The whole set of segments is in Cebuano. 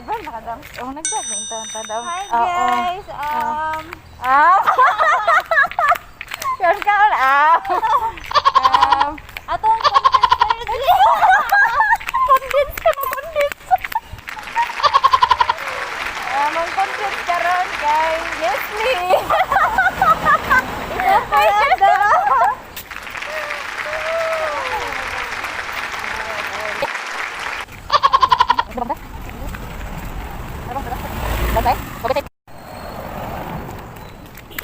Nag-vlog na ka daw? Oh, nag-vlog na taon ta daw. Hi Oo. guys! Ah. Yan ka ulit. Ah. Atong content. Condense ka na, condense. Ang content karon kay Leslie. Ito daw. Bantay? Bantay?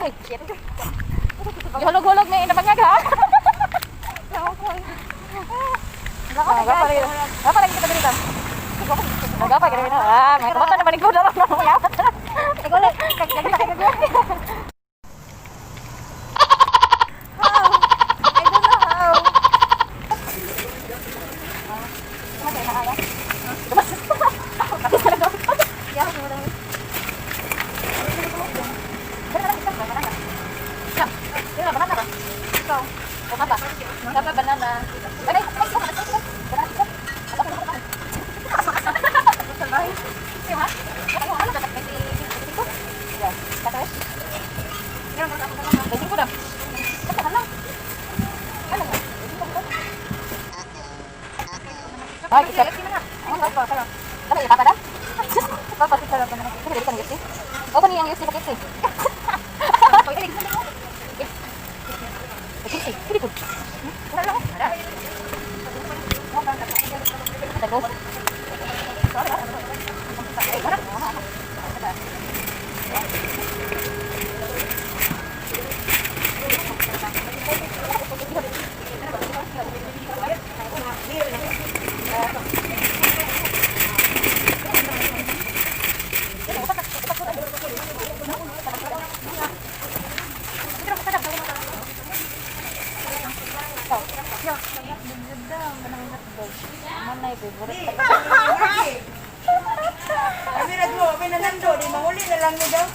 Ay, shit. Gihulog-hulog na inabangag ha. Ah, gapa lagi. Gapa lagi kita dito. Gapa lagi dito. Ah, may kumata na manig ko na lang. Ikaw lang. How? I don't know how. Ikaw. Banana. Ay, isa. Dali, papa dam. Papa, sa lang naman. Sige, dili ka ng UFC. Open niya ang UFC sa KFC. KFC, sige po. Tagos. Manay, favorite. Kami nagmo, kami nanando, di mahuli na lang ni daw.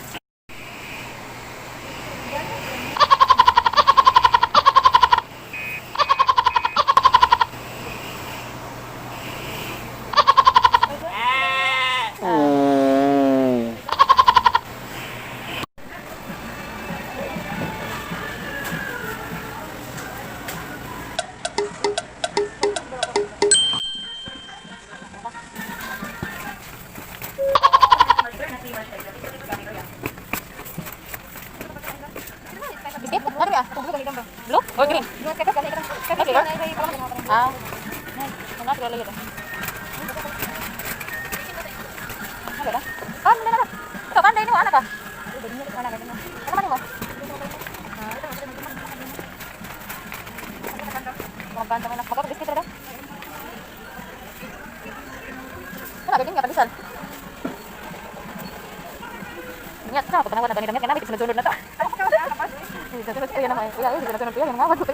Biscuit? Ano ba? Blue or green? Okay, girl. Ah. Ano ka lagi ito? Ano ba? Ah, ano na? Ikaw, kanday mo, anak ka. Ano man mo? Mga banda mo na. Magkapag-biscuit talaga. Ano, ganyan nga, pandesal. Ingat ka, pagpanawan na ganyan, ganyan, sunod-sunod na to. Sunod-sunod, kuya naman. Kuya, sunod-sunod, kuya, yung ngawad ko.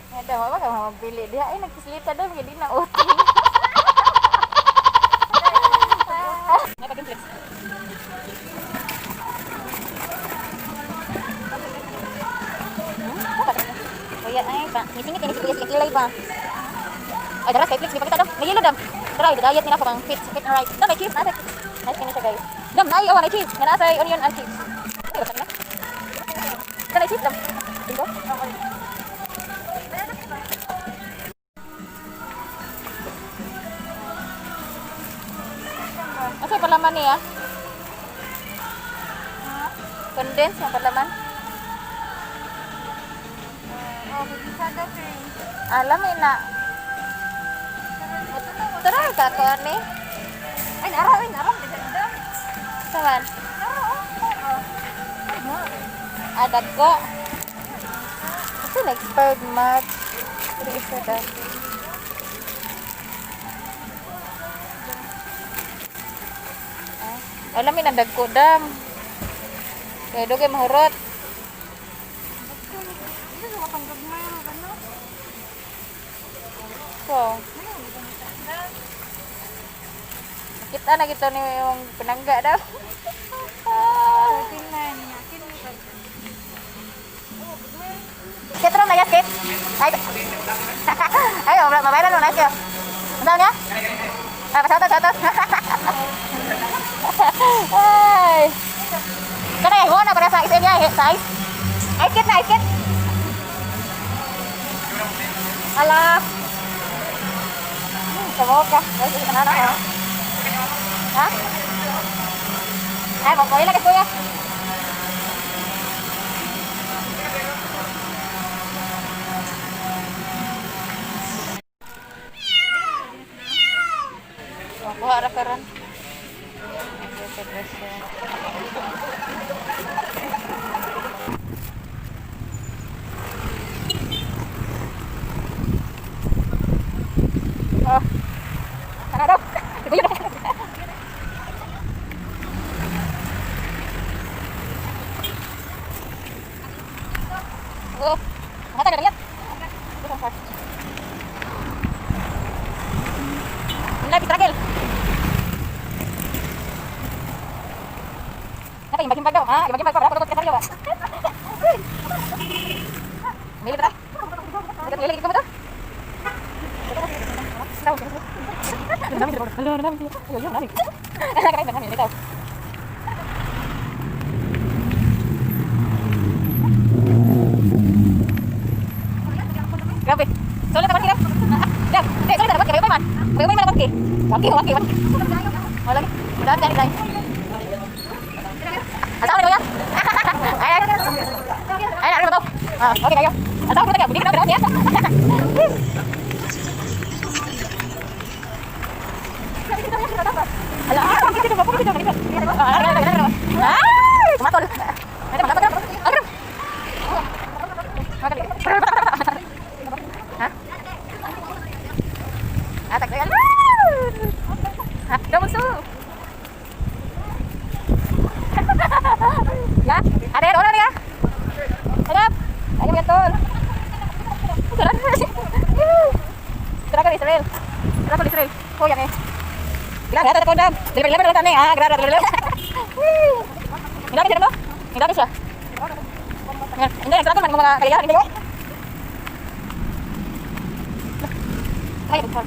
Nga daw, wag ka mabili. Diha ay nagsislita daw, hindi na uti. May pag-inflex. Kuya, ay, pa. Misingit ini si Kuya sa kilay ba? Ay, dara, kay Flix, di pa kita dam. May yellow dam. Tara, diet nila ko pang fit, fit and right. Dam, may cheese, nasa. Nice kini siya, guys. Dam, naay, awa, may cheese. Nga nasa onion and cheese. Ay, basta na. Dam, may cheese, dam. Bingo? Asa palaman niya? Condense ang palaman? Oh, mag-isa kay. Alam eh na. Tara, kakuan ni. Ay, nara, ay, nara. Ganda. Saman? Nara, oh. Oh. Adag ko. Kasi na-expired March. Pero isa daw. Ah, alam mo, ang ko dam. Kaya dugay mahurot. Hindi sa wakang gagmay, ano? So, kita na kita ni yung pinangga daw. 39 niya. Kini Kit ron na yes, kit. Ay, ay, oh, mabayaran mo na siya. Ano niya? Ah, shoutout, shoutout. Ay. Kana mo na para sa SM niya, sa ice. Ice kit na, ice kit. Ala. Sa boka. Ay, sige na na. Ha? Ay, mo lang kuya. Kuha ra karon. Oh. Ano daw? Kuya. Oh. Mata na yan. Life struggle. Naka imbag-imbag daw, ha? Imbag-imbag pa, para ka ba? Mili ba? Mili ka ba to? Hello, nami. Ayo, yo, nami. Nami, nami, ikaw. Grabe. Solo ka man kira. Dam, dek, solo ka man kira, man. May man man ki. Wangki, wangki, wangki. Wala lagi. Dam, dam, dam. Asa mo yan? Ay, ay. Ay, ay, ano Ah, okay kayo. Asa mo tayo? Budi ka na, ya. Ala, ah, dito ba? Dito, dito. Ay, tumatol. Ano ba? Ano? Ha? Ah, tagsayan. Ha? Double so. Ya, ada yang orang ya? Harap. Ayo betul. Terakhir Israel. Terakhir Israel. Oh ya nih. Grabe, ata ko dam. Deliver deliver lang nih. Ah, grabe deliver. Hindi ka mo? Hindi ka siya. Hindi, terakhir man mga kaligahan hindi. Ay, betul.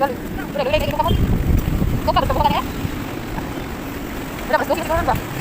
Gali. Udah, udah, udah, kamu. Kok kamu ya? Udah, mas, gue sih ba?